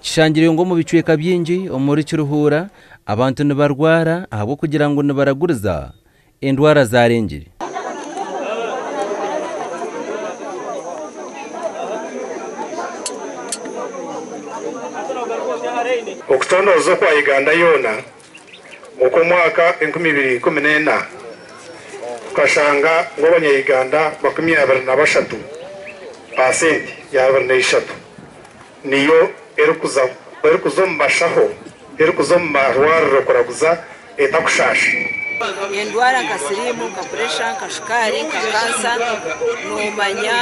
Kishangirwe ngu omu bicweka bingi omuri Kiruhura abantu nibarwara ahabw'okugira ngu nibaraguriza endwara zarengire. Okucondooza okwa Uganda yoona okw'omwaka 2014 kukashanga ngu abanya-Uganda 23, paasenti ya 23, niyo erikuza erikuza omu bashaho, erikuza omu marwariro kuraguza etakushaasha. Endwara nka siriimu, nka puresha, nka shukaari, nka kansa, noomanya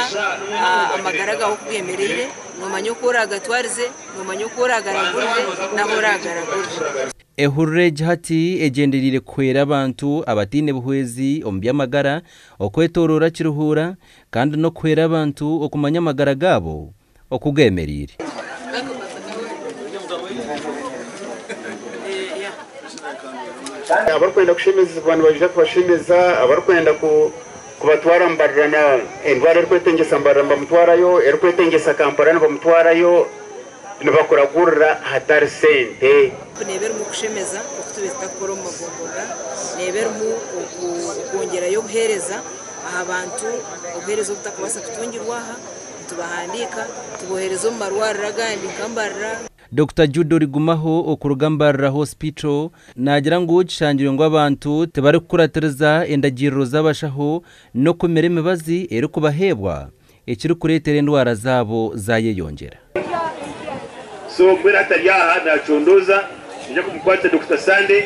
amagara gaawe oku geemereire, noomanya oku oraagatwarize, noomanya oku oraagaragurire n'ahu oraagaragurire. Ehururu egi hati egyendereire kuhwera abantu abataine buhwezi omu by'amagara okwetooroora Kiruhura kandi n'okuhwera abantu okumanya amagara gaabo oku geemereire. Abarikwenda kushemezibwa nibaija kubashemeza, abarikwenda kubatwara Mbarara, endwara erikwetengyesa Mbarara nibamutwarayo, erikwetengyesa Kampala nibamutwarayo, nibakuragurira hatari sente. Neeba erimu okushemeza oku tubaire tutarikukora omu magomborora, neeba erimu okwongyerayo obuheereza aha bantu, obuheereza obutakubaasa kutungirwa aha, nitubahandiika tubohereza omu marwariro agandi nka Mbarara. Dokita Jude Origumaho okuruga Mbarara Hospital naagira ngu kishangirwe ngu abantu tibarikukuratiriza endagiriro z'abashaho n'okumira emibazi erikubaheebwa ekirikureetera endwara zaabo zaayeyongyera. So mbwenu hati ari aha nacondooza, naija kumukwatisa Dokita Sunday.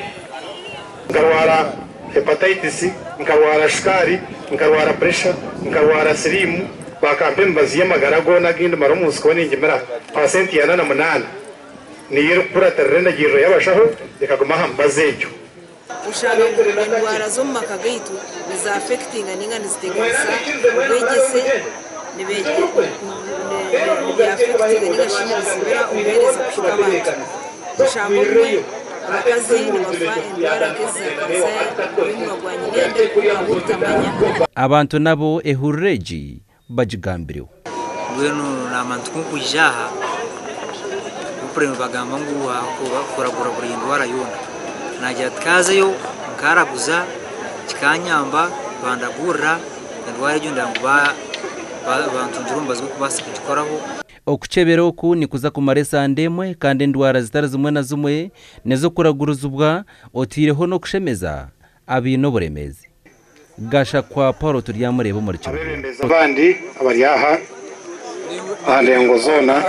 Nkarwara hepatitis, nkarwara shukaari, nkarwara puresha, nkarwara siriimu, bakampa emibazi y'amagara goona agu ndimara omu nsi kuba ningimira. Paasenti ya 48 niyo erikukuratirira endagiriro y'abashaho ekaguma aha mibazi egyo. Oshanga ngu endwara z'omu maka gaitu nizaafekitinga nainga niziteganisa obwegyese, nibyafekitinga nainga shi nibizibira obuheereza kuhika abantu. Oshanga obumwe abakazi nibafa endwara nk'ezi za kansa y'omunwa gwa nyinenda ahabw'obutamanya. Abantu nabo ehururu egi bagigambireho. Mbwenu naamanya nti ku nkwija aha, Bupure nibagamba ngu kuragura buri ndwara yoona. Naagira ati kaazeyo nkaraguza kikanyamba bandagurira endwara egyo ndeeba ngu bantungira omubazi gw'okubaasa kugikoraho. Okukyebera oku nikuza kumara esande emwe kandi endwara zitari zimwe na zimwe n'ez'okuragurizibwa oteireho n'okushemeza abaine oburemeezi. Gashakwa Paul turyamureeba omuri Kiruhura. Abeebembezi abandi abari aha aha ndengo zoona